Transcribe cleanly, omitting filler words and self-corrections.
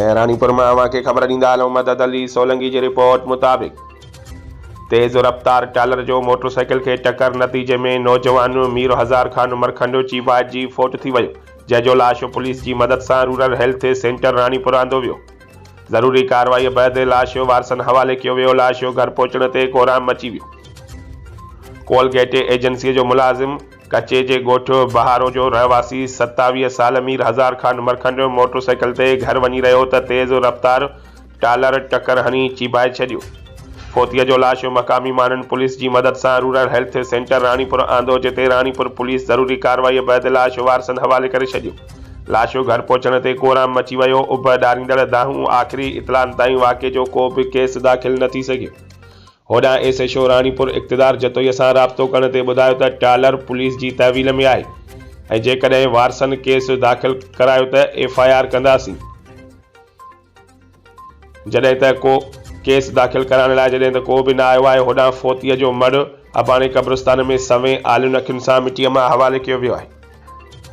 ۽ راڻيپور مان اوهان کي خبر ڏيندا هلون مدد علي سولنگي جي رپورٽ مطابق تيز رفتار ٽالر جو موٽرسائيڪل کي ٽڪر نتيجي ۾ نوجوان مير هزار خان مرکنڊ چيڀائجي فوت ٿي ويو جنهن جو لاش پوليس جي مدد سان رورل هيلٿ سينٽر راڻيپور آندو ويو ضروري ڪارروائي بعد لاش وارثن حوالي ڪيو ويو لاش گهر پهچڻ تي ڪهرام مچي ويو ڪولگيٽ ايجنسي جو ملازم ڪچي جي ڳوٺ بهارو جو رهواسي 27 ساله مير هزار خان مرکنڊ موٽر سائيڪل تي گهر وڃي رهيو ته تيز رفتار ٽالر ٽڪر هڻي چيڀائي ڇڏيو. فوتيء جو لاش مقامي ماڻهن پوليس جي مدد سان رورل هيلٿ سينٽر راڻيپور آندو جتي راڻيپور پوليس ضروري ڪارروائي بعد لاش وارثن حوالي ڪري ڇڏيو. لاش گهر پهچڻ تي ڪهرام مچي ويو، اڀ ڏاريندڙ دانهون آخري اطلاعن تائين واقعي جو ڪو به ڪيس داخل نه ٿي سگهيو. هوڏانهن ايس ايڇ او راڻيپور اقتدار جتوئي سان رابطو ڪرڻ تي ٻڌايو ته ٽالر پوليس جي تحويل ۾ آهي ۽ جيڪڏهن وارثن ڪيس داخل ڪرايو ته ايف I R ڪنداسين جڏهن ته ڪو ڪيس داخل ڪرائڻ لاء جڏهن ته ڪو به نه آيو آهي هوڏانهن فوتيء جو مڙهه اباڻي قبرستان ۾ سوين آلين اکين سان مٽيء ماء حوالي ڪيو ويو آهي.